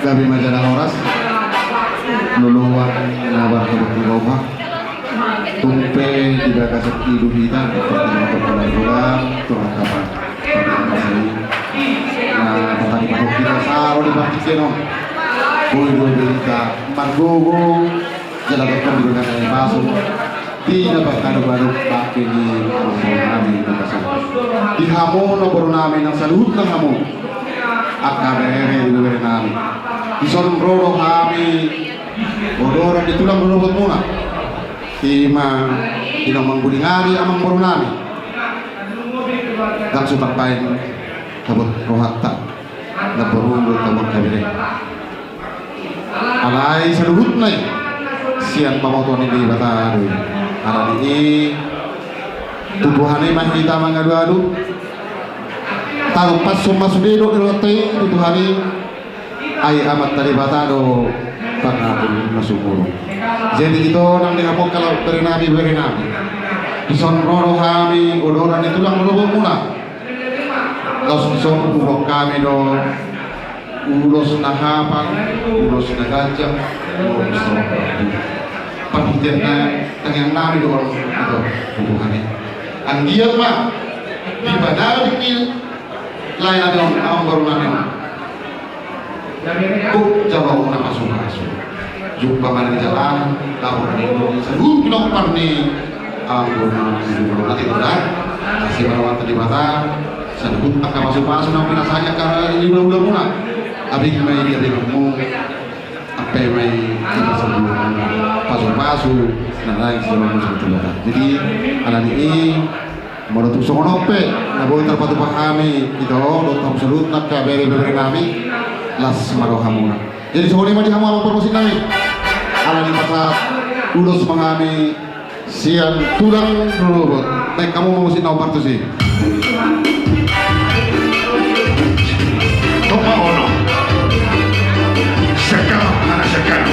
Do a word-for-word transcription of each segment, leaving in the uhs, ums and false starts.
Gabe ma jala horas, loloan na marhabot ni roha. Tung pe di bagasan ilu hita, di pertemuan pertemuan bulan, tulang kapan. Nah, tadi mahok kita saro di partingkian on. Boi do be hita margogo, jala dokkon di bagasan ipasu. Di na pangkadok-kadok pake ni amangboru nami na pasu. Di hamu na boru nami nang saluhutna hamu. Angka bere di bere nami. Dison ro do hami. Odoran ni tulang rorobot muna. Ima di na manggulingari amangboru nami. Dang so tarbaen habot rohanta. Namboru do tau angka bere. Alai saluhutna i sian pamotoan ni Debata do i. Alani i tu Tuhan i ma hita mangalualu. Tarumpashon ma sude dohot ni rohanta i tu Tuhan i. Ai Amanta Debata do pangatur na sumurung. Jadi ito nang di hamu angka laho bere nami bere nami. Dison ro do hami odoran ni tulang rorobot muna. Laos dison huboan hami do ulos na hapal, ulos na ganjang, ulos na hapal. Parhitean na tangiang nami do on ito huboan hami. Anggiat ma di panadik ni lae nami on amangboru nami on. Tuk jalo na pasu-pasu. Jumpa ma di jalan, lapor ni saluhut pinompar ni amangboru nami on. Nanti tu da. Asi ma rohanta Debata. Saluhut angka pasu-pasu na pinasahat angka ni hulahula muna. Abing ma i di abinganmu. Ampe ma i di pasu-pasu na naeng sian Amanta Debata. Jadi alani i molo tung songon on pe na boi tarpatupa hami ito dohot hamu saluhutna angka bere-bere nami, las ma rohamuna. Jadi songon i ma di hamu amang parmusik nami. Alani pasahat ulos ma hami sian tulang rorobot. Baen hamu ma musik na opat tusi. Topa ono. Sekam, anak sekam.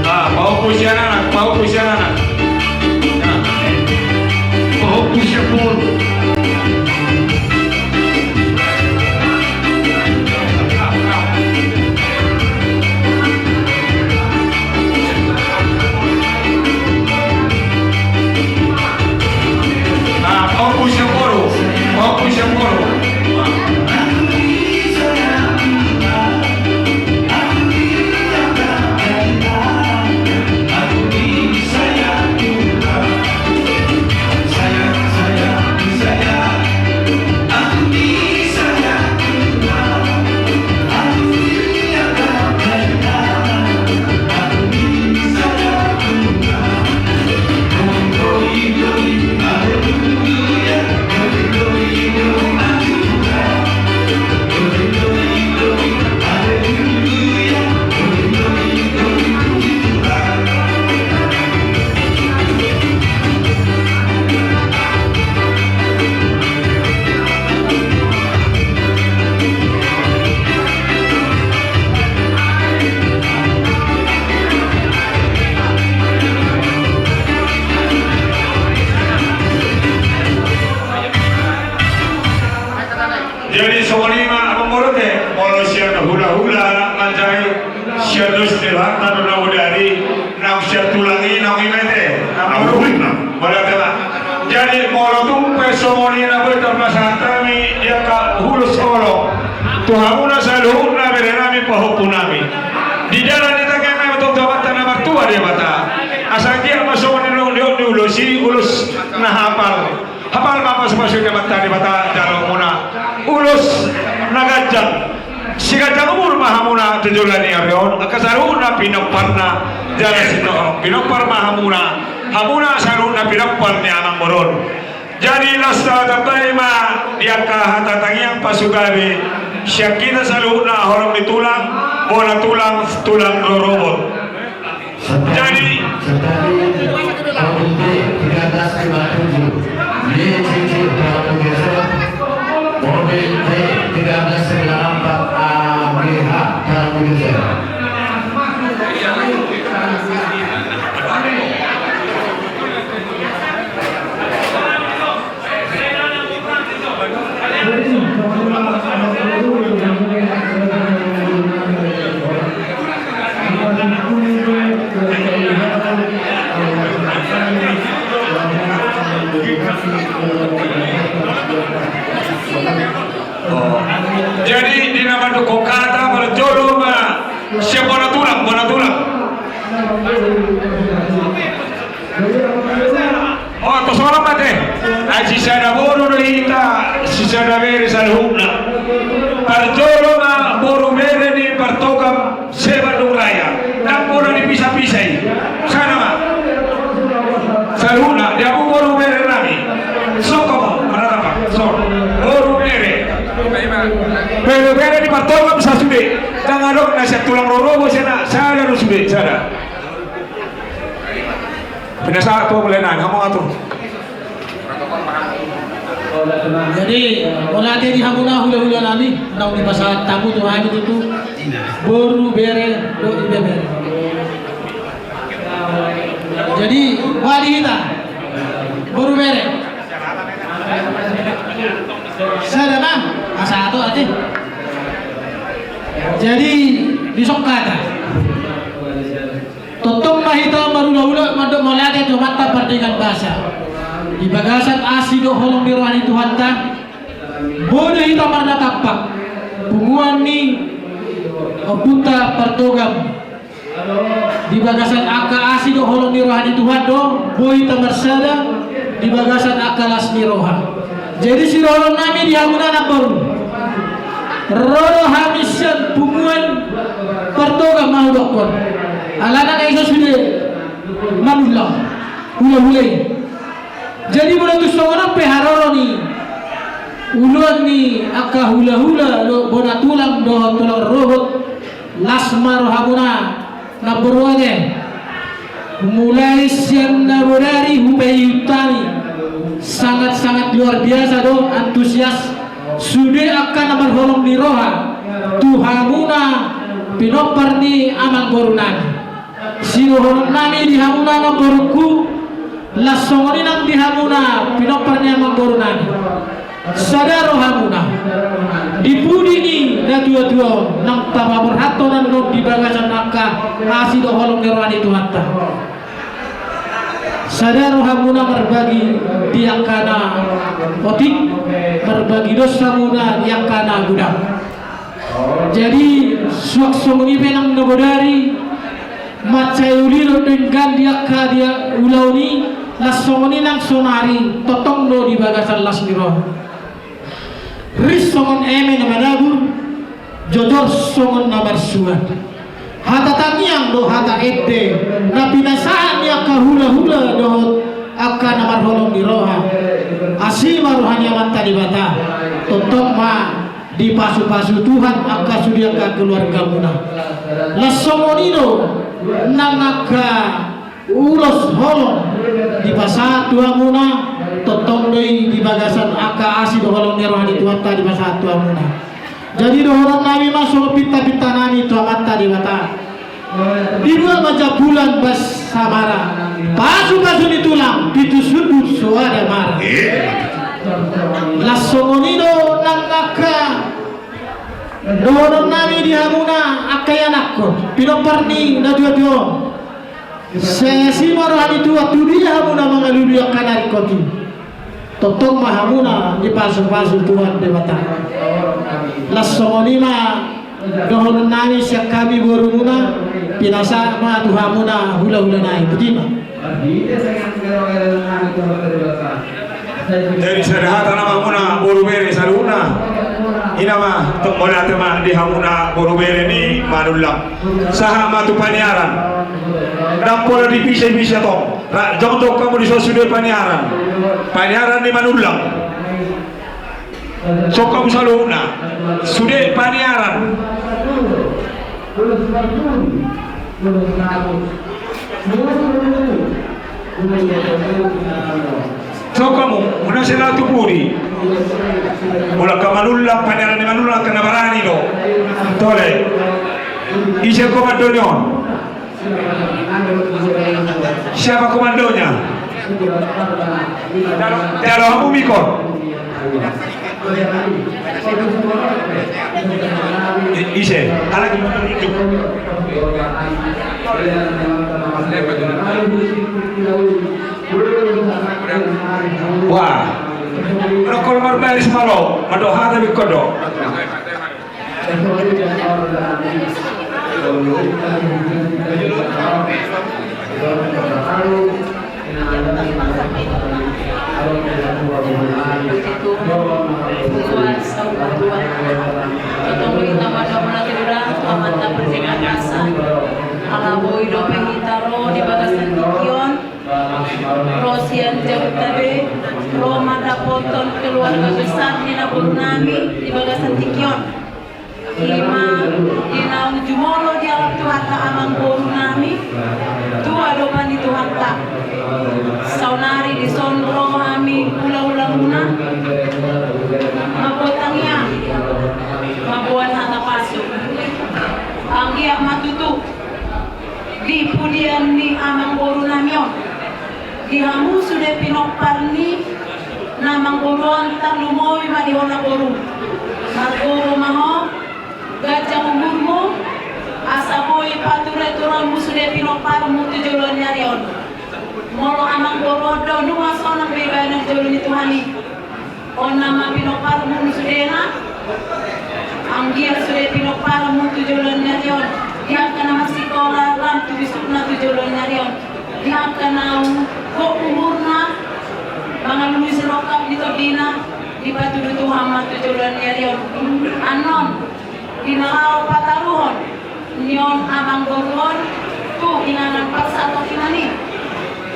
Ah, pauku sian anak, pauku sian anak. Pauku sian boru. Ah, pauku sian boru, pauku sian boru. Jadi songon i ma amang boru, molo sian hulahula manjae sian dos ni rohanta do na bodari, naung sian tulang i naung i ma ate. Molo ate ma. Jadi molo tung pe songon i na boi tarpasahat hami di angka Tu hamuna saluhutna, berenami, pahompunami. Di dalan i tangihon ma tong tu Amanta na martua Debata. Asa anggiat ma songon nidok ni ulos i, ulos na hapal. Hapal ma pasupasu ni Amanta Debata jaloonmuna. Ulos na ganjang. Siganjang umur ma hamuna tu joloan ni ari on. Angka saluhutna pinomparna jala sitohang. Pinompar ma hamuna. Hamuna saluhutna pinompar ni amangboru on. Jadi laos tatambai ma di angka hata tangiang pasugabe sian hita saluhutna, holong ni tulang, bona tulang, tulang rorobot. Jadi, Setari, Setari, mobil B tiga belas lima tujuh, Y C C, tolong bergeser. Mobil B tiga belas sembilan empat A G H, tolong bergeser. Oh. Jadi di na mandok hata, molo jolo ma sian bona tulang, bona tulang. Oh, tos olo ma te. Ai sisada boru do hita, sisada bere saluhutna. Parjolo ma boru bere ni Partogam se-Bandung Raya. Ndang pola dipisah-pisah i. Sada ma. Saluhutna, di hamu boru berenami. Soko ma, mana apa? So. Boru bere. Boru bere ni Partogam sasude. Ndang adong na sian tulang rorobot, sada, sada do sude, sada. Pinasahat tu mulai nang, hamu atur. Jadi, mauliate di hamuna hula-hula nami, naung dipasahat hamu tu hami tutu, boru bere, dohot ibebere. Jadi, boha di hita, boru bere. Sada ma, asa atur ate. Jadi, di son hata. Tongtong ma hita marhula-hula mandok mauliate tu Amanta pardenggan basa. Di bagasan asi dohot holong ni roha ni Tuhanta, boi do hita marnatampak punguan ni ompunta Partogam. Di bagasan angka asi dohot holong ni roha ni Tuhan do boi hita marsada di bagasan angka las ni roha. Jadi sidohonon nami di hamuna na boru, ro do hami sian punguan Partogam ma hudokkon. Alana na i so sude manullang hula-hula i. Jadi molo tung songon on pe haroro ni ulaon ni angka hula-hula dohot bona tulang dohot tulang rorobot, las ma rohamuna. Na boru ate, mulai sian na bodari hupaihut hami, sangat-sangat luar biasa do antusias sude angka na marholong ni roha tu hamuna pinompar ni amangboru nami. Sidohonon nami di hamuna na borungku, las songon i nang di hamuna pinompar ni amangboru nami. Sada rohamuna. Di pudi ni natua-tua on, nang tapaborhathon annon di bagasan angka asi dohot holong ni roha ni Tuhanta. Sada rohamuna marbagi di angka na otik, marbagi dos hamuna di angka na godang. Jadi, suang songon i pe nang na bodari, mansai uli do denggan di angka dia ulaon i, las songon i nang sonari, tongtong do di bagasan las ni roha. Ris songon eme na manabur, jojor songon na marsuan. Hata tangiang dohot hata ende, na pinasahat ni angka hula-hula dohot angka na marholong ni roha. Asi ma roha ni Amanta Debata. Tongtong ma dipasu-pasu Tuhan angka sude angka keluargamuna. Las songon i do nang angka ulos holong dipasahat tu hamuna, tongtong do i di bagasan angka asi dohot holong ni roha ni Tuhanta dipasahat tu hamuna. Jadi dohonon nami ma songon pinta-pinta nami tu Amanta Debata. Di dua ma jambulan basa mara, pasu-pasu ni tulang, pitu sundut soada mara. Las songon i do nang angka dohonon nami di hamuna angka ianakkon, pinompar ni natua-tua on. Sai asi ma roha ni Tuhan tu dia hamuna mangalului angka na ringkot i. Tongtong ma hamuna dipasu-pasu Tuhan Debata. Las songon i ma dohonon nami sian hami borumuna, pinasahat ma tu hamuna hulahula nami. Botima. Jadi sada hata nama hamuna boru bere saluhutna. I nama, tung mauliate ma di hamuna boru bere ni Manullang. Sahat ma tu paniaran. Ndang pola dipisapisa tong. Ra, jongjong hamu dison sude paniaran. Paniaran ni Manullang. Songon hamu saluhutna sude paniaran. Songon hamu, muna selalu tu pudi. Mula ka Manullang, paniaran ni Manullang, angka na barani do. Tole. Ise komando ni on? Siapa komandonya? Jalo hamu mikot. I-, ise? Ala. Wah. Rokol marbaris malo, mado hata bikot do. Ala boi dope hita ro di bagasan tingki on. Ro sian jabu tabe, ro mandapothon keluarga besar ni naboru nami di bagasan tingki on. I ma di naung jumolo dialap Tuhanta amangboru nami, tu adopan ni Tuhanta. Saonari dison ro hami hulahulamuna, mambuat tangiang, mamboan hata pasu. Anggiat ma tutu di pudian ni amangboru nami on, di hamu sude pinompar ni amangboru on, tarlumobi ma di ho namboru. Margogo ma ho, ganjang umurmu, asa boi paturaturanmu sude pinomparmu tu joloan ni ari on. Molo amangboru on do, nunga sonang be bahenon jolo ni Tuhan i. On nama pinomparmu sudena. Anggiat sude pinomparmu tu joloan ni ari on, di angka na marsikola lam tu bisukna tu joloan ni ari on, di angka naung gok umurna mangalului sirongkap ni tondina, dipatudu Tuhan ma tu joloan ni ari on. Annon di na laho pataruhon ni on amangboru on tu inganan parsatongkinan i.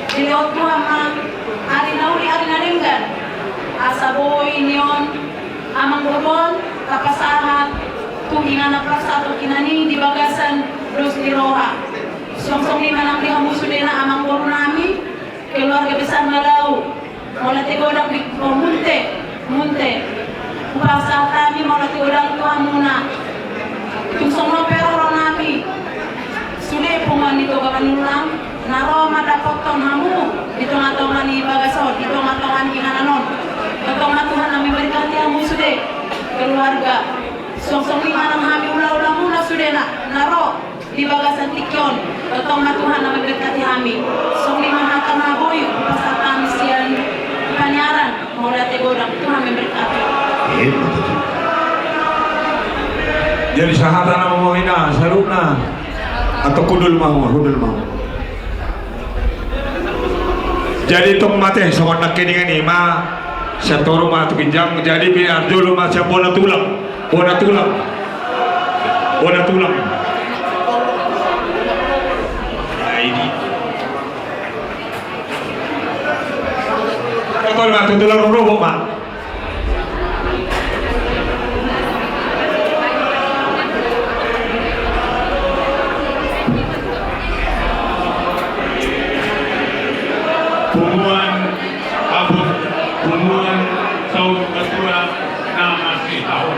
Dilehon Tuhan ma ari na uli, ari na denggan, asa boi ni on amangboru on tapasahat tu inganan parsatongkinan i di bagasan dos ni roha. Songon i ma nang di hamu sudena amangboru nami, keluarga besar Malau. Mauliate godang di, o, Munthe, Munthe. Hupasahat hami mauliate godang tu hamuna. Tung songon on pe roronami sude punguan ni Toga Manullang, na ro mandapothon hamu di tongatonga ni bagas on, di tongatonga ni inganan on. Tongtong ma Tuhan na memberkati hamu sude keluarga. Songon i ma nang hami hulahulamuna sudena na ro di bagasan tingki on, tongtong ma Tuhan na memberkati hami. Songon i ma hata na boi hupasahat hami sian paniaran, mauliate godang, Tuhan memberkati. Jadi sahata na mangihut saluhutna. Atau hundul ma, hundul ma. Jadi tong mate songon nangkiningan i ma, sian toru ma tu ginjang, jadi pinarjolo ma sian bona tulang. Bona tulang. Bona tulang. Ai di. Totol ma tu tulang rorobot ma. Punguan Abut, punguan saur matua na masihol.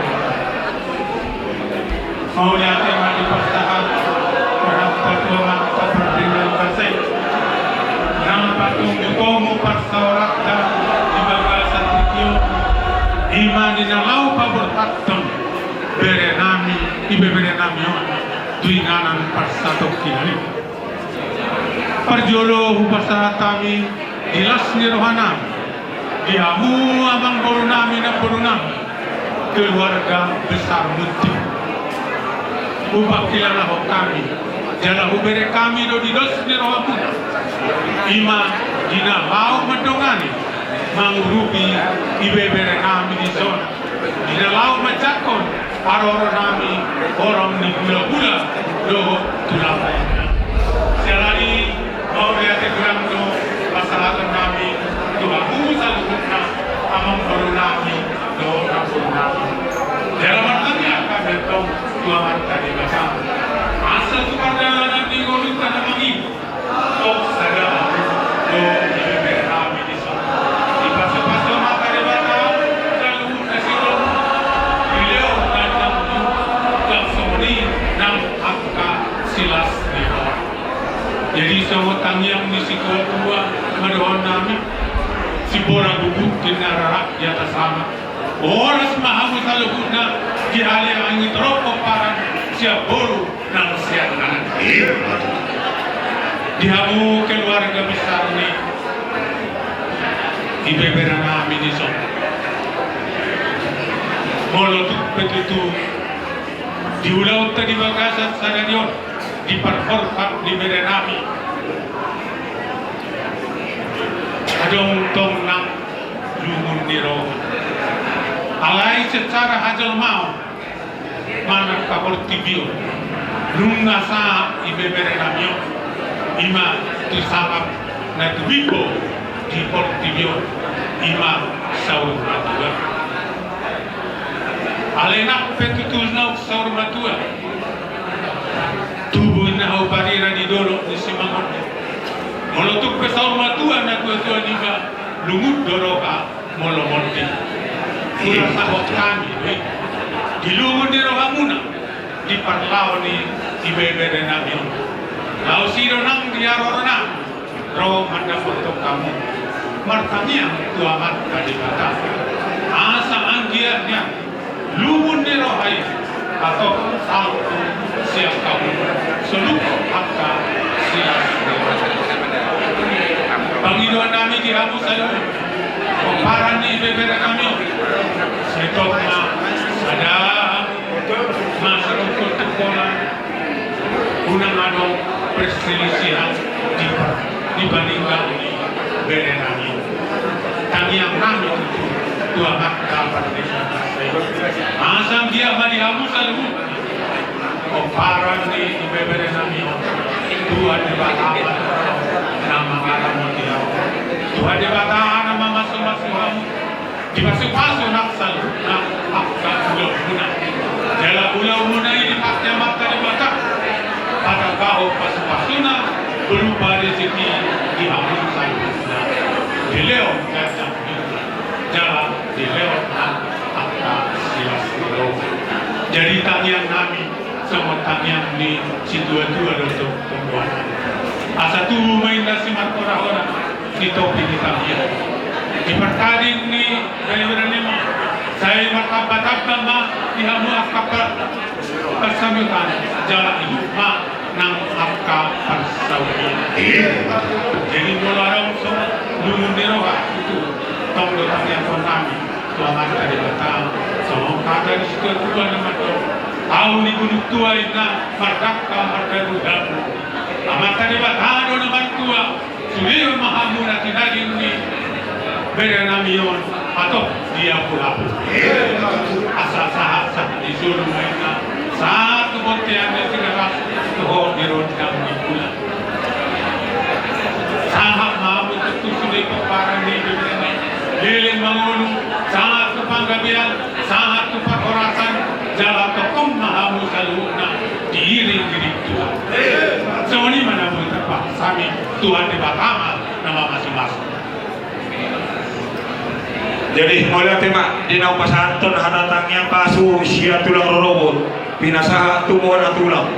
Mauliate ma dipasahat, rap patua ma pardenggan basa i. Na patongtong parsaoranta di bagasan tingki on, i ma di na laho paborhathon berenami, ibebere nami on, tu inganan parsatongkinan i. Parjolo hupasahat hami di las ni rohanami di hamu amangboru nami, namboru nami, Keluarga besar Munti, hupangkilalahon hami jala hubereng hami do di dos ni rohamuna, i ma di na laho mandongani mangurupi ibebere nami dison, di na laho manjangkon haroro nami horong ni hulahula dohot tulang. Siala ni i, mauliate godang do pasahaton nami tu hamu saluhutna, amangboru nami dohot namboru nami. Jala martangiang hami antong tu Amanta Debata, asa tu pardalanan ni ngolunta na mangihut, tong sada hamu dohot ibebere nami dison dipasupasu Amanta Debata saluhut na sidomu, dilehon nang jangkon, jala songon i nang angka silas ni roha. Jadi songon tangiang ni situatua ma dohonon nami: Simbora guguk ninna rara di atas ama. Horas ma hamu saluhutna dihaleangi torop pomparan sian boru nang sian anak. Di hamu keluarga besar ni ibebere nami dison, molo tung pe tutu di ulaonta di bagasan sadari on diparhorhon ibebere nami, adong tong nang lungun ni roha. Alai secara hajelmaon manang haportibion, nunga sahat ibebere nami on, i ma tu sangap na tumimbo di portibi on, i ma saur matua. Alai nang pe tutu naung saur matua, tubu ninna hau parira di dolok ni Simangon. Molo tung pe saur matua natuatua niba, lungun do roha molo monding. Hupasahat hami do i di lungun ni rohamuna di parlao ni ibebere nami on. Laos i do nang di haroro nami ro mandapothon hamu, martangiang tu Amanta Debata asa anggiat nian lungun ni roha i hatop salpu sian hamu saluhut angka silas ni roha. Pangidoan nami di hamu saluhut pomparan ni ibebere nami on, sai tong ma sada hamu, masa rongkol tu holan, unang adong perselisihan di, di paninggal ni bere nami. Tangiang nami tutu tu Amanta Pardesaan, asa anggiat ma di hamu saluhut pomparan ni ibebere nami on, Tuhan Debata ma na mangaramoti hamu, Tuhan Debata na mamasumasu hamu, dipasupasu nang saluhutna angka ulaonmuna. Jala ulaonmuna i dipake Amanta Debata, patanggahon pasupasuna berupa rezeki di hamu saluhutna, dilehon ganjang ni umur, jala dilehon nang angka silas ni roha. Jadi tangiang nami songon tangiang ni situatua do tu pembuatan. Asa tubu ma inna simarhorahora di topi ni tapian, di partading ni bere-bere nami on, sai martambatamba ma di hamu angka par-, parsaoran, jala ihut ma nang angka parsaulian. Jadi molo adong songon lungun ni roha tutu, tong do tangiangkon nami tu Amanta Debata, songon hata ni situatua na mandok: Ahu ni gunung tua inna, mardangka mardagu-dagu. Amanta Debata do na martua, sude ma hamu na tinading ni bere nami on hatop di abu-abu. Asa sahat-sahat ni solu ma inna, sahat tu bontean ni Tigaras, tu hot ni rondang ni bulan. Sahat ma hamu tutu sude pomparan ni bere nami, leleng mangolu, sahat tu panggabean, sahat tu parhorasan, jala tongtong ma hamu saluhutna diiring-iring Tuhan. Songon i ma na boi tarbahen hami, Tuhan Debata ma na mamasumasu. Jadi mauliate ma di naung pasahathon hata tangiang pasu sian tulang rorobot, pinasahat tu bona tulang.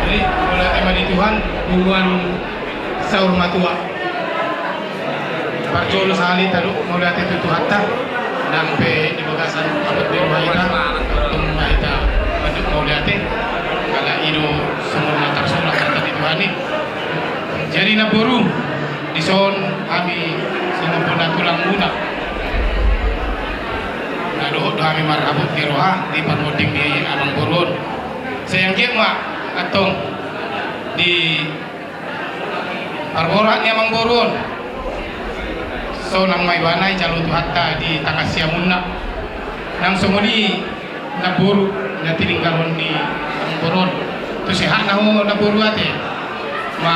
Jadi mauliate ma di Tuhan, buruan saur matua. Parjolo sahali tadok mauliate tu Tuhanta, nang pe di bagasan apot ni roha hita, tung ma hita mandok mauliate, ala i do songon na Songon bona tulang muna. Na dohot do hami marhabot ni roha di parmonding ni amangboru on. Sai anggiat ma antong di parborat ni amangboru on. Sonang ma ibana, ijalo Tuhanta di tangan siamunna. Nang songon i namboru na tininggalhon ni amangboru on. Tu sehatna ho namboru ate. Ma,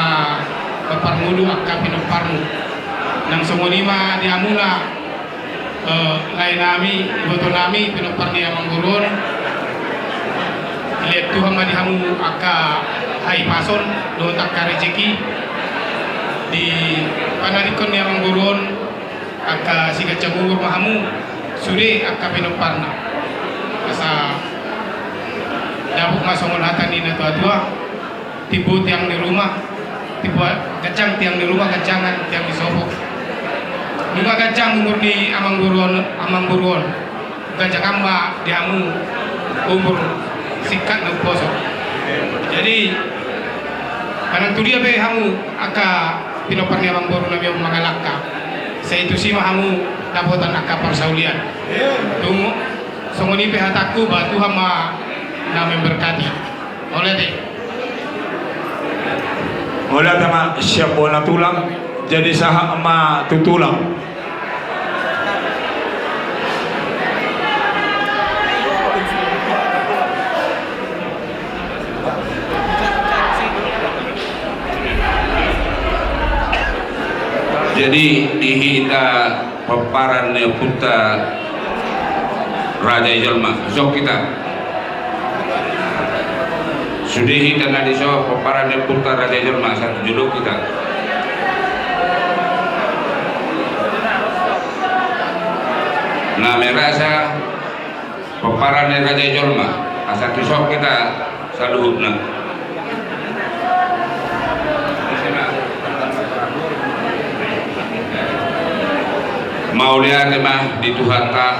ma parmudu angka pinomparmu. Nang songon i ma di hamuna, eh, lae nami, iboto nami, pinompar ni amangboru on. Dilehon Tuhan ma di hamu angka hahipason dohot angka rejeki. Dipanadingkon ni amangboru on angka siganjang umur ma hamu sude angka pinomparna. Asa dapot ma songon hata ni natuatua: Timbo tiang ni ruma, timbo ganjang tiang ni ruma, ganjangan tiang ni sopo. Nunga ganjang umur ni amangboru on, amangboru on. Ganjangan ma di hamu umur singkat na umposo. Jadi, manang tu dia pe hamu angka pinompar ni amangboru nami on mangalangka, sai tusi ma hamu dapotan angka parsaulian. Tung songon i pe hatangku, ba Tuhan ma na memberkati. Mauliate. Mauliate ma sian bona tulang, jadi sahat ma tu tulang. Jadi di hita pomparan ni ompunta Raja i Jolma, dison hita. Sude hita na dison pomparan ni ompunta Raja i Jolma, asa tu jolo hita. Na merasa pomparan ni Raja i Jolma, asa tu dison hita saluhutna. Mauliate ma di Tuhanta,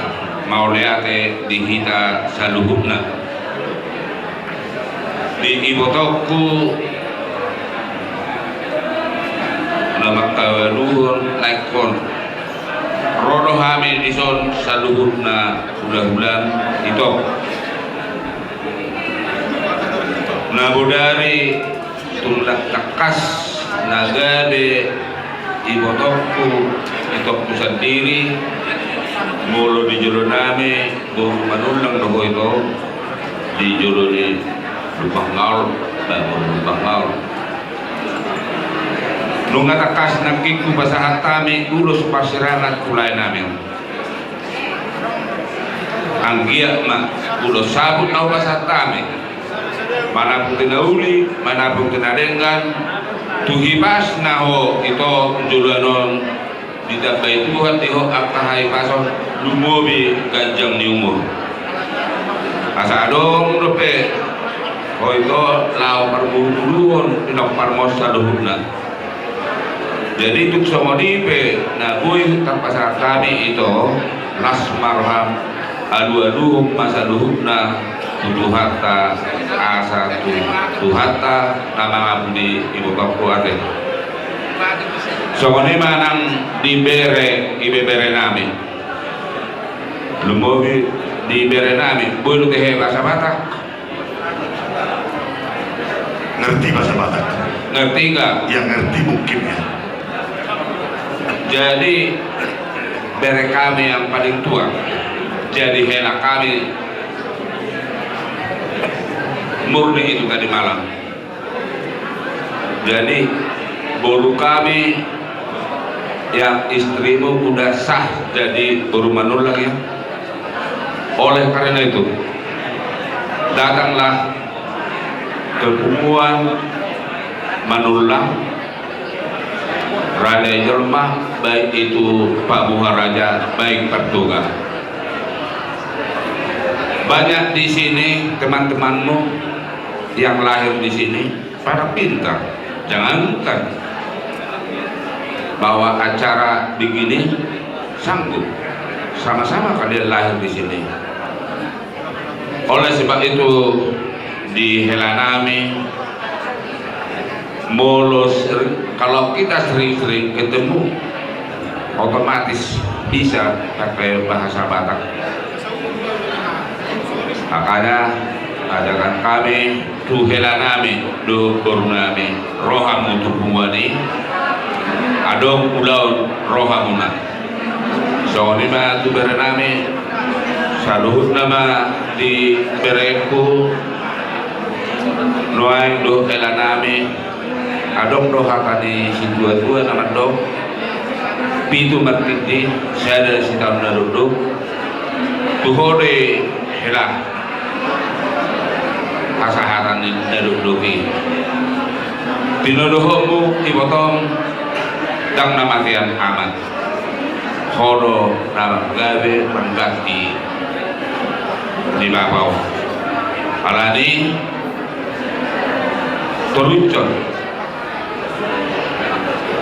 mauliate di hita saluhutna. Di ibotongku na mangkalualuhon laengkon, ro do hami dison saluhutna hulahulam ito. Na bodari tung ndang tangkas na gabe ibotongku, itongku sandiri, molo di jolo nami boru Manullang do ho ito, di jolo ni Lumban Maol, ba boru Lumban Maol. Nunga tangkas nangkin hupasahat hami ulos parserahan tu lae nami. Anggiat ma ulos saput na hupasahat hami, manang tu na uli, manang tu na denggan, tu hipasna ho ito joloan on, ditambai Tuhan di ho angka hahipason, lumobi ganjang ni umur. Asa adong dope ho ito laho parmudumuduon, pinomparmon saluhutna. Jadi tung songon i pe na boi tarpasahat hami ito, las ma roham, alualuhon ma saluhutna tu Tuhanta, asa tu Tuhanta na mangapuli ibotongku ate. Songon i ma nang di bere, ibebere nami. Lumobi di bere nami, boi dope hea bahasa Batak? Ngerti bahasa Batak? Ngerti nggak? Ya, ngerti mungkin, ya. Jadi, bere kami yang paling tua, jadi hela kami murni itu tadi malam. Jadi, boru kami, ya, istrimu udah sah jadi boru Manullang, ya. Oleh karena itu, datanglah ke punguan Manullang, Raja i Jolma, baik itu Pak Buha Raja, baik Pak Toga. Banyak di sini teman-temanmu yang lahir di sini, para pintar. Jangankan bahwa acara begini sanggup, sama-sama kalian lahir di sini. Oleh sebab itu, di hela nami, molo sering, kalau kita sering-sering ketemu, Otomatis bisa pakai bahasa Batak. Makanya ajakan kami tu helanami dohot borunami, rohamu tu punguan i, adong ulaon rohamuna. Songon i ma tu berenami, saluhutna ma di berengku, nuaeng dohot helanami. Adong do hata ni situatua na mandok, pitu martindi, sada sitaon na dokdok. Tu ho do i hela hasahatan ni na dokdok i. Tinodohonmu ibotong, ndang na matean amat. Ho do na manggabe pangganti ni bapa on. Alani torushon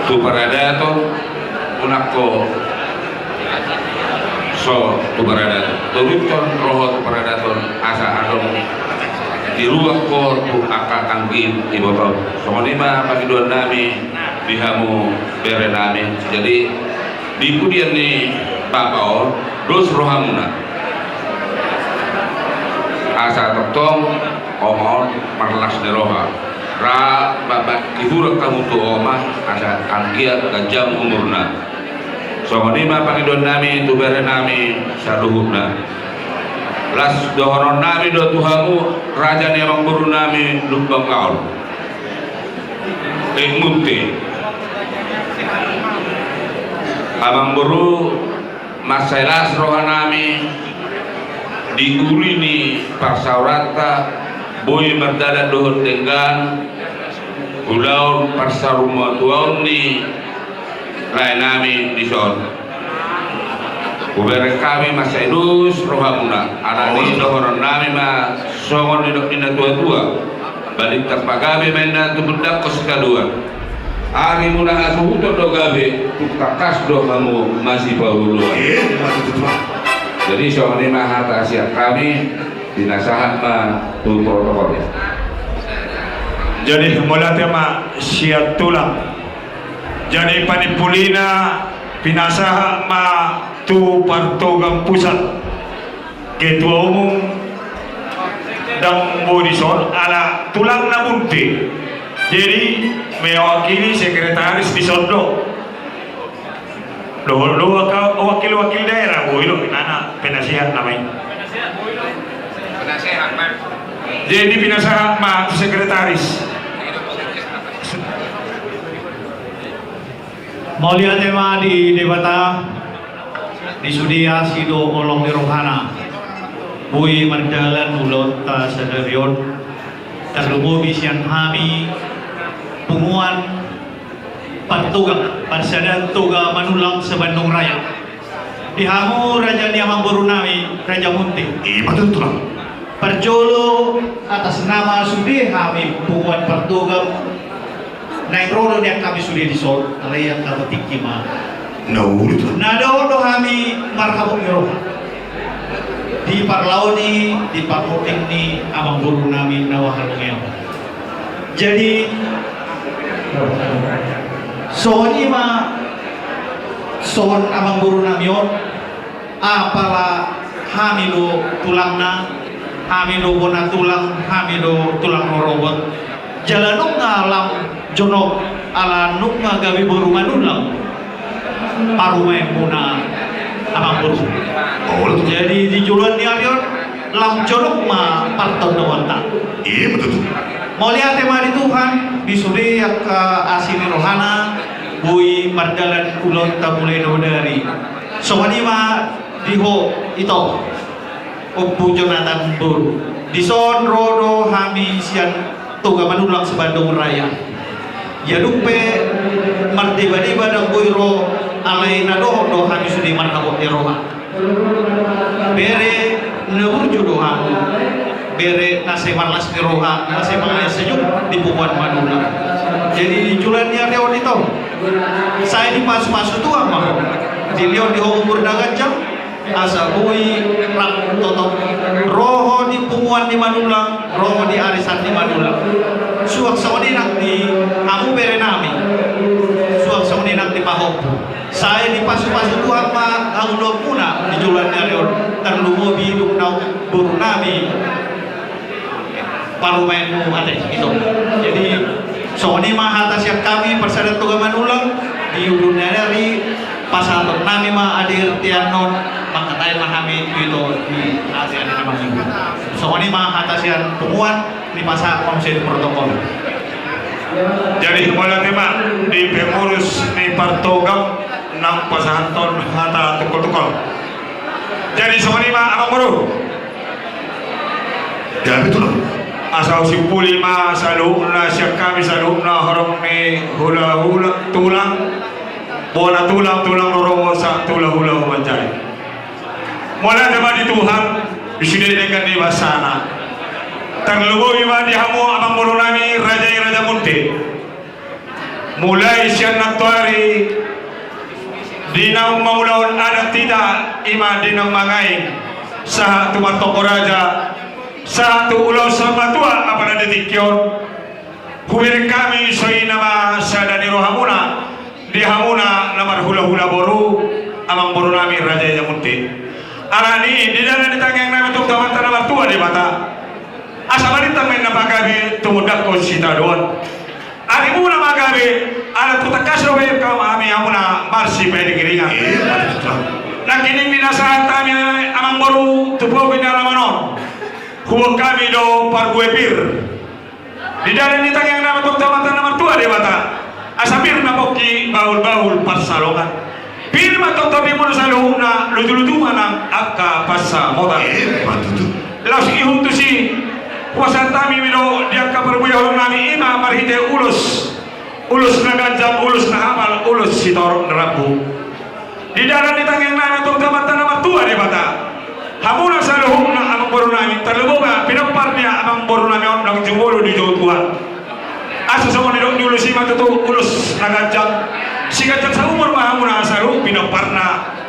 tu paradaton, unang ho so tu paradaton. Torushon ro ho tu paradaton asa adong di ruang ho tu angka anggim ibotong. Songon i ma pangidoannami di hamu berenami. Jadi di pudian ni bapa on dos rohamuna. Asa tongtong oma on marlas ni roha. Ra mambahen hiburan hamu tu oma asa anggiat ganjang umurna. Songon i ma pangidoannami tu berenami saluhutna. Las dohononnami do tu hamu raja ni amangborunami Lumban Gaol. Eng Munte. Amangboru, mansai las rohanami di uli ni parsaoranta boi mardalan dohot denggan ulaon parsarumatuaon ni laenami dison. Hubereng hami mansai dos rohamuna, alani dohononnami ma songon nidok ni natuatua. Balintang pagabe ma inna tumundalhon sitadoan. Arimuna hasuhuton do gabe, tung tangkas do hamu masipaoloan. Jadi songon i ma hata sian hami, pinasahat ma tu protokol. Jadi mauliate ma sian tulang. Jadi panimpulina pinasahat ma tu partogam pusat. Ketua umum ndang boi dison ala tulangna Munte. Jadi mewakili sekretaris dison do. Dohot do angka wakil-wakil daerah boi do, inna pinasahat nama i. Jadi pinasahat ma tu sekretaris. Mauliate ma di Debata, di sude asi dohot holong ni rohana boi mardalan ulaonta sadari on. Tarlumobi sian hami punguan partogam, parsadaan Toga Manullang se-Bandung Raya. Di hamu raja ni amangborunami, Raja Munte. Ima tutu, tulang. Parjolo atas nama sude hami punguan partogam, naeng ro do nian hami sude dison, alai angka tingki ma. Na uli, tulang. Na dohot do hami marhabot ni roha di parlao ni, di parhobas ni amangborunami na huhalomohon. Jadi songon i ma, songon amangborunami on, apala hami do tulangna, hami do bona tulang, hami do tulang rorobot. Jala nunga lam jonok ala nunga gabe boru Manullang parumaenmuna, amangboru. Jadi di joloan ni ari on lam jonok ma partondoonta. Ima tutu. Mauliate ma di Tuhan, di sude angka asi ni rohana boi mardalan ulaonta mulai na bodari. Songon i ma di ho ito, Ompu Jonatan boru. Dison ro do hami sian Toga Manullang se-Bandung Raya. Ia dung pe mardeba-deba ndang boi ro, alai na dohot do hami sude marhabot ni roha. Bere na burju do hamu, bere na sai marlas ni roha, na sai mangalean sejuk di punguan Manullang. Jadi di joloan ni ari on ito, sai dipasu-pasu Tuhan ma ho, dilehon di ho umur na ganjang, asa boi rap totop ro ho di punguan ni Manullang, ro ho di arisan ni Manullang. Suang songon i nang di hamu berenami, suang songon i nang di pahompu. Sai dipasu Pasu Tuhan ma hangoluanmuna di joloan ni ari on, tarlumobi dung na boru nami parumaenmu ate, ito. Jadi songon i ma hata sian hami Parsadaan Toga Manullang. Di ujung ni ari, pasahaton nami ma adirtean on, mangkatai ma hami tu ito di ateate na mangihut. Songon i ma hata sian punguan, dipasahat ma muse di protokol. Jadi mauliate ma di pengurus ni Partoga nang pasahathon hata tungkol-tungkol. Jadi songon i ma amang boru. Jadi tulang. Asa husimpuli ma saluhutna sian hami saluhutna horong ni hulahula, tulang, bona tulang, tulang rorobot sahat tu hulahula manjai. Mauliate ma di Tuhan, di sude denggan ni basana. Tarlumobi ma di hamu amang boru nami raja i Raja Munte. Mulai sian nantoari di naung mangulahon adat hita, i ma di naung mangaing sahat tu martonggo raja, sahat tu ulaon saur matua, apala di tingki on hubereng hami songon i nama sada ni rohamuna di hamuna na marhulahula boru, amang boru nami raja i Raja Munte. Alani i di dalan ni tangiang nami tu Amanta na martua Debata, asa marintang ma inna pagabe tumundalhon sitadoan. Arimuna ma gabe, ala tu tangkas dope hami hamuna marsipaingiringan. Nangkining di na sahat hami amang boru tu pogit ni alaman on, huboan hami do parbue pir. Di dalan ni tangiang nami tu Amanta na martua Debata, asa pir ma pongki, bahul-bahul pansalongan. Pir ma tongtong di muna saluhutna, lutu-lutu ma nang angka pansamotan. Laos ihut tusi, hupasahat hami do di angka parbuehon nami, i ma marhite ulos, ulos na ganjang, ulos na hapal, ulos sitorop na rambu. Di dalan ni tangiang nami tu Amanta na martua Debata, hamuna saluhutna amang boru nami, tarlumobi ma pinompar ni amang boru nami on naung jumolo di jou Tuhan. Asa songon nidok ni ulos i ma tutu ulos na ganjang, siganjang saumur ma hamuna saluhut pinomparna.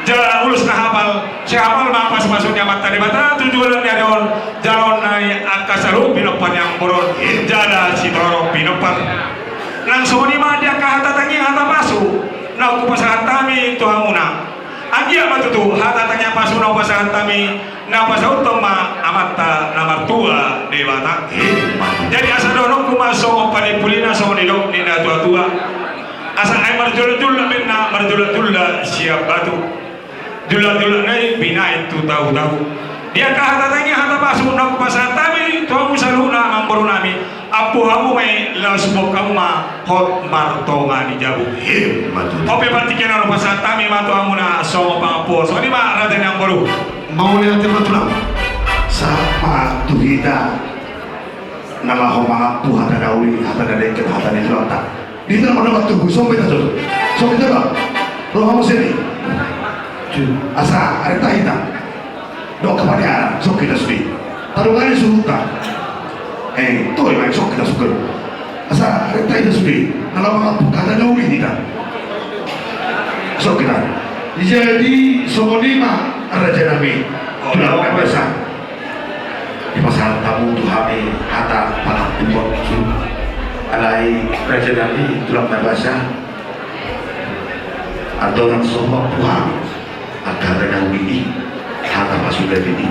Jala ulos na hapal, sihapal ma pasupasu ni Amanta Debata tu joloan ni ari on, jala on nai angka saluhut pinompar ni amang boru on, jala sitorop pinompar. Nang songon i ma di angka hata tangiang hata pasu naung hupasahat hami tu hamuna. Anggiat ma tutu hata tangiang pasu na hupasahat hami na pasauthon ma Amanta na martua Debata. Jadi asa dohononku ma songon panimpulina, songon nidok ni na tua-tua: Asa aek marjula-jula, ninna, marjula-jula sian batu, jula-jula nai binahen tu tahu-tahu. Di angka hata tangiang hata pasu naung hupasahat hami tu hamu saluhutna amang boru nami, ampu hamu ma i, laos boan hamu ma hot martonga ni jabu. Ima tutu. On pe partingkian na hupasahat hami ma tu hamuna songon pangampuon. Songon i ma raja ni amang boru. Mauliate ma tulang. Sahat ma tu hita na laho mangampu hata na uli, hata na denggan, hata ni tulangta. Di hita na mardalan tubu, songon hita jolo. Songon hita, Bang. Roha muse ni. Asa arenta hita. Dok kapaniaran, songon hita sude. Tarungani suhutna. Eh, toi ma, songon hita suhutna. Asa arenta hita sude. Na laho mangampu hata na uli hita. Songon hita. Jadi songon i ma raja nami. Tulang na basa. Dipasahat hamu tu hami hata pangampuon. Alai raja nami, tulang na basa, andorang so huampu hami angka hata na uli i, hata pasu gabe i,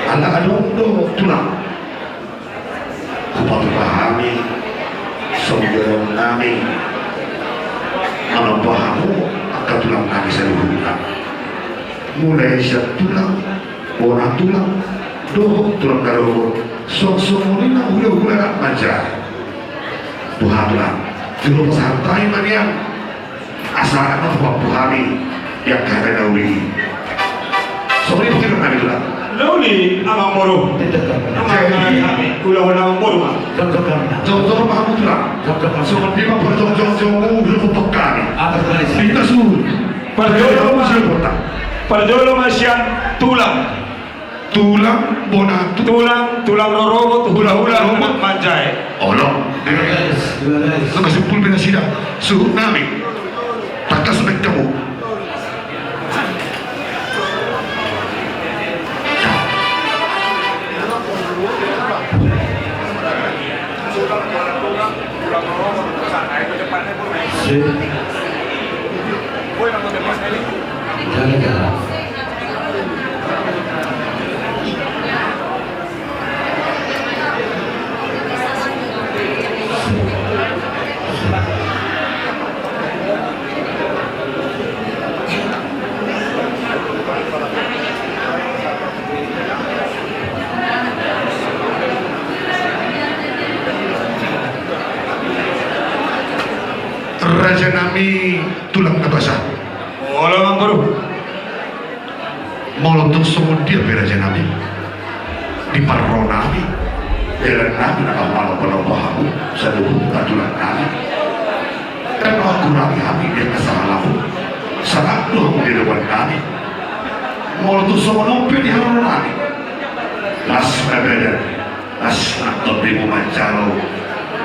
ala adong do tulang, hupatupa hami songon nami manomba hamu angka tulang nami saluhutna. Mulai sian tulang, bona tulang, dohot tulang na rorobot, songon i ma hulahula manjai. Boha tulang, jolo pasahat hami ma nian. Asa na huampu hami di angka hata na uli i. Songon i pangkirim nami tulang. Na uli amang boru. Jadi hami hulahula amang boru ma. Jongjongon ma hamu tulang. Songon i ma parjongjongjongonmu, huboto hami. Hita suhut. Parjolo ma, parjolo ma sian tulang. Tulang, bona tu- tulang, tulang rorobot, hulahula, rorobot, manjai. Olo. Ima simpul be nasida. Suhut nami. Tangkas ma hamu. Si. Raja nami tulang na basa. Olo, Amangboru. Molo tung songon dia pe raja nami, di parro nami, dalan nami na laho manomba-nomba hamu saluhutna tulang nami. Ndang na mangkurangi hami di angka sahalamu, sahat do hamu di adopan nami. Molo tung songon on pe di haroro nami, las ma badan, las ma tondimu manjalo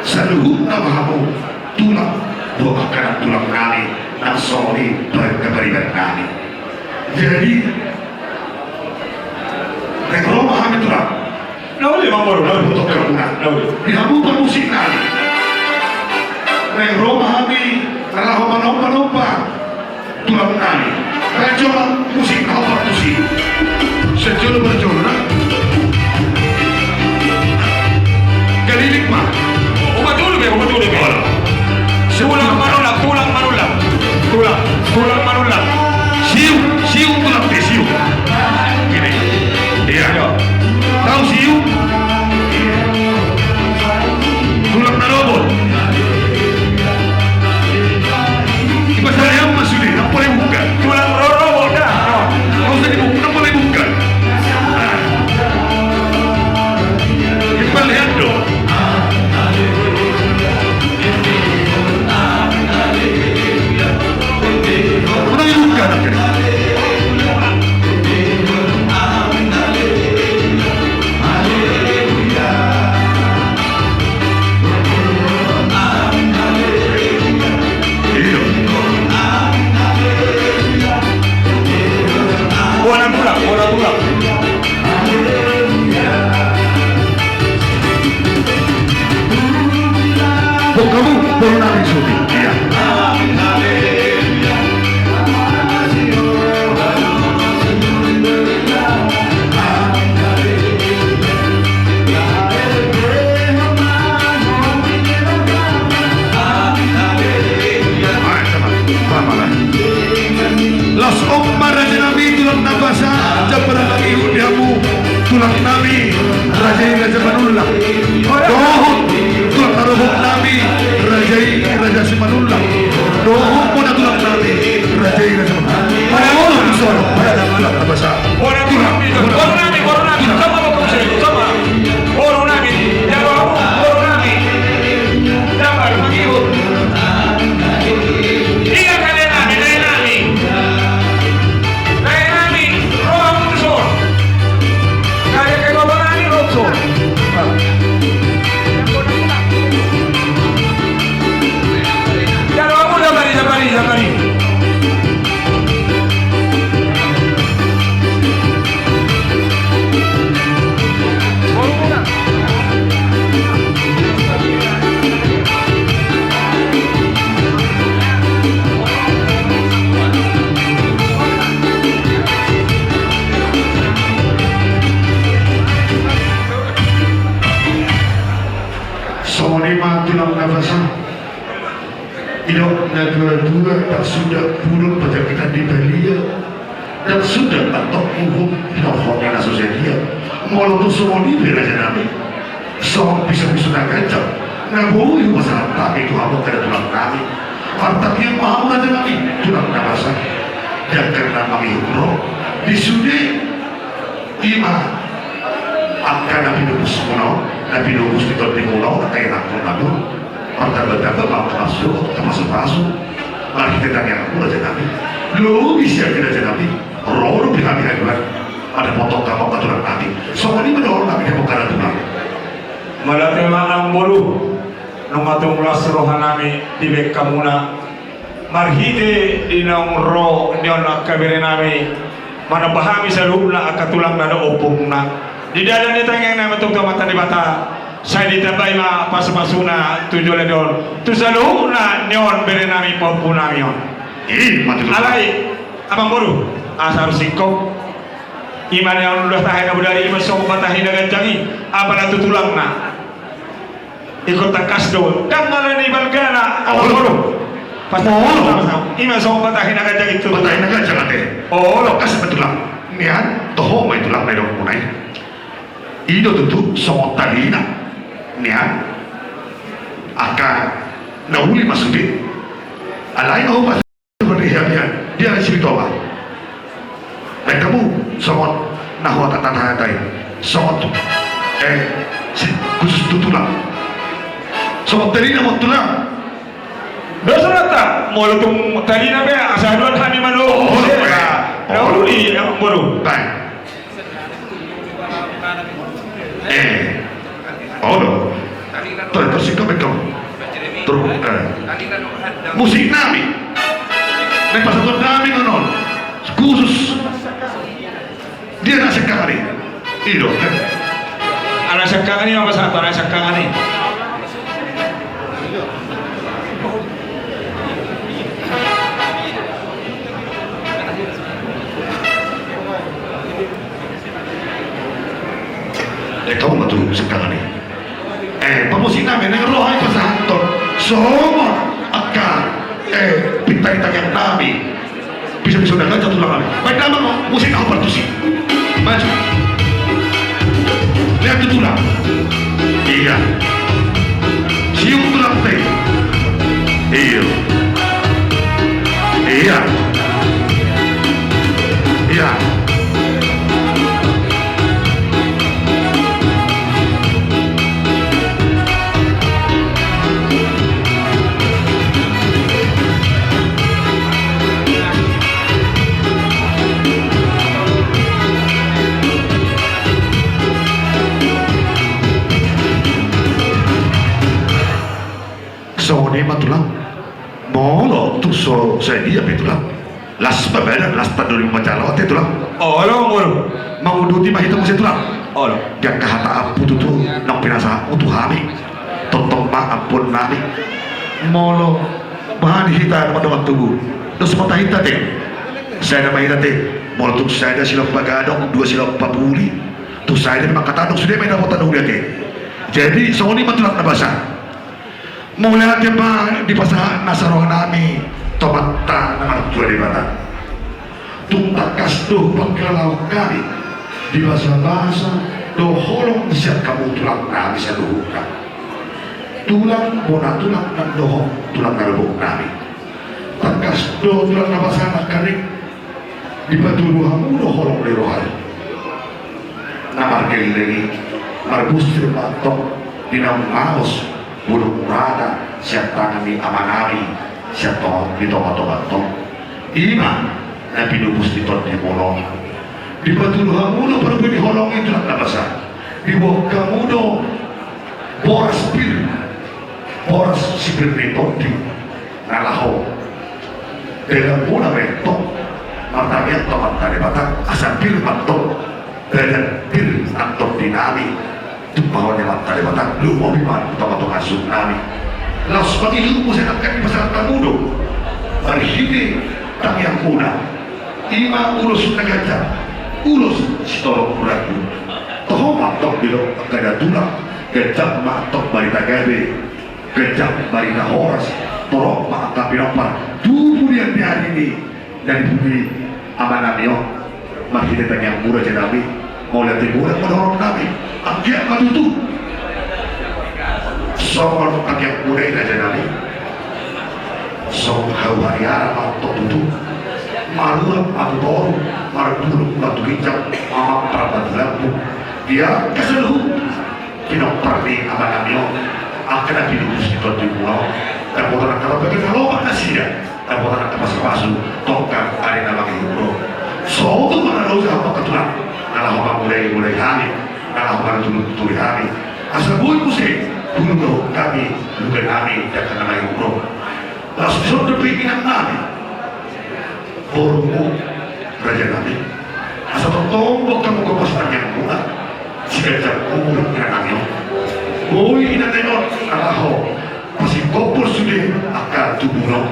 saluhutna ma hamu tulang dohot angka tulang nami nang songon i dohot angka pariban nami. Jadi, naeng ro ma hami tulang. Na uli, Amangboru, na uli. Boto hamuna. Na uli. Di hamu parmusik nami. Naeng ro ma hami na laho manomba-nomba tulang nami. Raja musik na hombar tusi. Sejolo berjolo na. Galilik ma. Ubat dulu be, ubat dulu be. Olo. Tulang manulak, tulang manulak. Tulang, tulang manulak. Siu, siu tulang pe, siu. Gini. Iya. Ayo. Tahu siu? Tulang na robot. Ipas hari apa sudah? Apa yang bukan? Tulang rorobot dah. Kau tadi bukan, apa yang bukan? Nah. Ipas lihat dong. Bola tulang, bola tulang. Bokamu, bola nami suti. Iya. Laos on ma raja nami tulang na basa, jam barang lagi hut di hamu tulang nami, raja i raja manulak. Dohot tulang na robot nami, raja i raja simanulak. Dohot bona tulang nami, raja i raja manulak. Olo, olo, tulang na basa. Boru nami, boru nami, boru nami, sama boru nami, sama. Boru nami, jalo hamu, boru nami. Dapat mangihut. Iya, kade nami, kade nami. Kade nami, ro hamu tu son. Kade, kade boru nami, ro tu son. Jalo hamu, jabari, jabari, jabari. Songon i ma tulang na basa. Didok na tua-tua, ndang suda pudun pajampitan di balian, ndang suda antong uhum di horhon ni na so sadia. Molo tung songon i pe raja nami, songon pisu-pisu na ganjang na boi hupasahat hami tu hamu angka tulang nami. Martangiang ma hamu raja nami tulang na basa, dangka na mangihut ro di sude. I ma angka na pinobus muna on, na pinobus ni tondi muna on, angka inangkon nami on. Martamba-tamba ma angka marsuo, angka pasu-pasu. Marhite tangiangmu raja nami, lobi sian i raja nami, ro dope hami haduan mandapothon hamu angka tulang nami. Songon i ma dohonon nami di hamu angka tulang. Mauliate ma amangboru, nunga tung las roha nami dibahen hamuna. Marhite di naung ro ni on angka bere nami, manomba hami saluhutna angka tulang na dohot ompungna. Di dalan ni tangiang nami tu Amanta Debata, sai ditambai ma pasu-pasuna tu joloan on tu saluhutna ni on bere nami, pahompu nami on. Alai, amangboru, asa harus singkop. Ima na ulaon tahi na bodari, ima songon batahi na ganjang i, apala tu tulangna. Ingkon tangkas do, ndang ala ni balgana, amangboru. Pas ima songon batahi na ganjang i tu. Batahi na ganjang ate. Olo. Tangkas ma tulang. Nian, toho ma i tulang na didok muna i. I do tutu songon talina nian angka na uli ma sude. Alai na hupa seperti hamian dia na sibitoba. Baen hamu songon na huhatahata i songon tu, eh, si khusus tu tulang. Songon talina ma tulang. Dosa rata molo tung talina pe asa haduan hami manuk. Oh, na uli, amangboru. Baik. Eh, olo. Tore, tore, singkop, singkop. Terus, eh, musik nami. Naeng pasahaton nami non. Khusus. Dia na sengkang ari. I do, eh. Ala sengkang ari, apa satu ala sengkang ari. Eh, tau ma tu sengkang ari. Eh, pamusik nami, naeng ro hami pasahathon songon angka, eh, pinta-pinta tangiang nami. Bisa-bisa na ganjang tulang nami. Baen damang musik na hombar tusi. Maju. Lihat tu tulang. Iya. Siung tulang te. Iya. Iya. Iya. Songon i ma tulang. Molo tung so sadia pe tulang. Las ma badan, las tandori manjalo ate tulang. Olo, olo. Manguduti ma hita muse tulang. Olo. Di angka hata ampu tutu naung pinasahatmu tu hami. Tongtong ma ampuon nami. Molo bahen hita mandongan tubu. Dos ma tahi hita te. Sada ma hita te. Molo tung sada silompa gadong, dua silompa puli. Tung sada ma angka tandok sude ma i dapotan uli ate. Jadi songon i ma tulang na basa. Mauliate ma dipasahat nasa roha nami tu Amanta na martua Debata. Tung tangkas do pangkilalahon nami di basa-basa dohot holong sian hamu tulang nami saluhutna. Tulang bona tulang nang dohot tulang na lobok nami. Tangkas do tulang na basa nangkaning dipatudu hamu do holong ni roha i. Na margelleng i, marbustir ma antong di naung maos bulung murata sian tangan ni amanami sian tonga, di tonga-tonga antong. Ima na pinubus ni tondi muna on. Dipatudu hamu do parbue ni holong i tulang na basa. Diboan hamu do boras pir, boras sipir ni tondi. Na laho dalan muna ma antong martangiang tu Amanta Debata asa pir ma antong badan, pir antong di nami. Tumpahon ni Amanta Debata lumobi ma di tonga-tonga suhut nami. Laos mangihut muse nangkin dipasahat hamu do marhite tangiang muna. Ima ulos na ganjang, ulos sitorop ragu. Toho ma antong didok angka datulang, ganjang ma antong barita gabe. Ganjang barita horas, torop ma angka pinompar tu pudian ni ari ni na dipudi amanami on. Marhite tangiangmu rajanami, mauliate godang ma dohononnami. Anggiat ma tutu songon tangiangmuna i rajanami. Songon hau hariara ma antong tutu. Marurang ma tu toru, marbulung ma tu ginjang, mamampar ma tu lambung. Di angka saluhut pinompar ni amanami on, angka na pinubus ni tondimuna on. Dapotan angka parbagason na lomak nasida, dapotan angka pasupasu tongka ari na mangihut ro. Sotung ma na loja hamu angka tulang na laho mangulai-ulai hami, na laho manuturi-nuturi hami. Asa boi muse hulahon hami luganami di angka na mangihut ro. Laos dison dope inangnami, borumu, rajanami. Asa tongtong boan hamu gopas tangiangmuna, siganjang umur inangnami on. Boi inangnami on na laho pasingkophon sude angka tubuna on.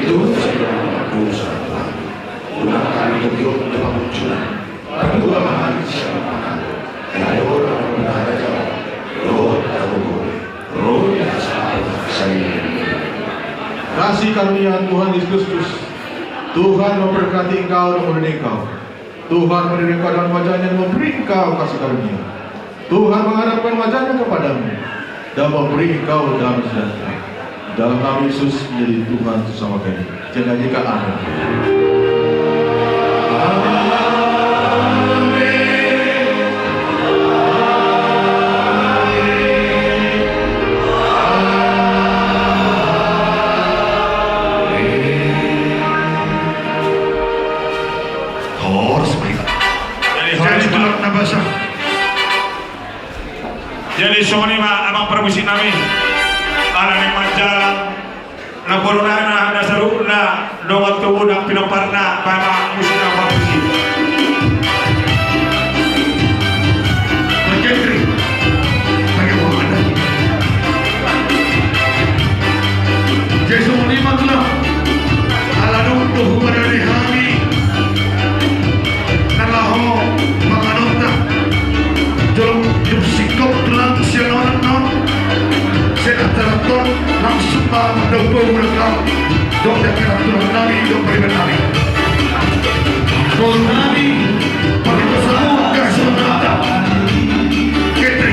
Itu saja dosa Tuhan. Unang hami togihon tu pangunjunan. Palua ma hami sian pangago. Ai Ho do na marharajaon, dohot Kasih karunia Tuhan Yesus Kristus, Tuhan memberkati engkau dan memberi engkau. Tuhan menundukkan wajah-Nya dan memberi engkau kasih karunia. Tuhan menghadapkan wajah-Nya kepadamu dan memberi engkau damai sejahtera. Dalam nama Yesus menjadi Tuhan sesama kami. Jadi, amin. Horas ma hita. Jadi, horas ma hita. Jadi, songon i ma amang parmusik nami. Ala naeng manjalang. Na boruna na, na saruhutna, dongan tubu nang pinomparna, paima musik na parmusik. Pakai tri, pakai bola. Jadi songon i ma tulang, ala dung do huparade hami na laho manganonta jolo, jolo singkop tulang sian on on. Sai antara on langsung ma dapot ulang kau. Dong daki tulang nami, dong pariban nami. Boru nami, pakai pasamu kasih mata. Ketri.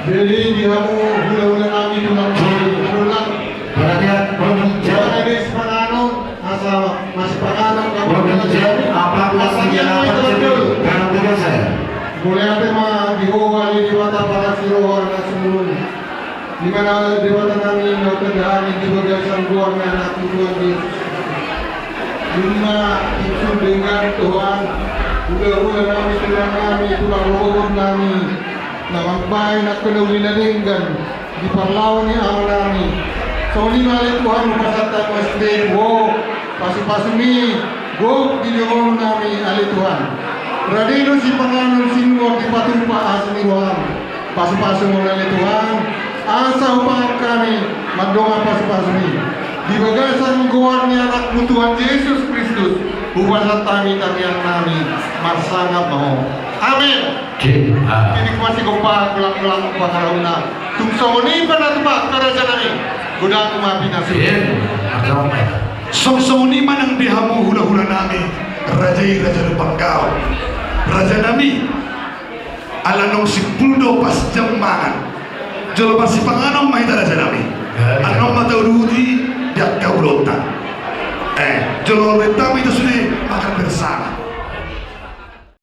Jadi di hamu hulahula nami tulang, boi, adolang. Perhatian, pemirsa. Jadi sipanganon, asa masipanganon hamu. Pemirsa, apa kelas dia dapat jadi? Karena tugas saya. Mauliate ma di ho ale Debata parasi roha na sumurung. Di mana ale Debata nami na hutanda hami di bagasan goar ni Anakmu Tuhan Jesus. Ima isun denggan Tuhan, hulahula nami, tulang nami, tulang rohor nami. Na mambahen angka na uli na denggan di parlao ni amanami. Songon i ma ale Tuhan, hupasahat hami ma sude tu Ho pasupasumi, gok di jolo nami ale Tuhan. Rade do sipanganon sinuan dipatupa asi ni roham. Pasupasu ma ale Tuhan, asa hupangan hami mandongan pasupasumi. Di bagasan goar ni Anakmu Tuhan Jesus Kristus, hupasahat hami tangiang nami, marsangap ma Ho. Amen. Amen. Tingki ma sigompa tulang-tulang pangarahutna. Tung songon i ma na tupa raja nami. Godang ma pinasu. Songon i ma nang di hamu hulahula nami, raja i raja Lumban Gaol. Raja nami, ala naung simpul do pas jam mangan. Jolo marsipanganon ma hita raja nami. Annon ma tauduti di angka ulaonta. Eh, jolo renta ma hita sude makan bersama.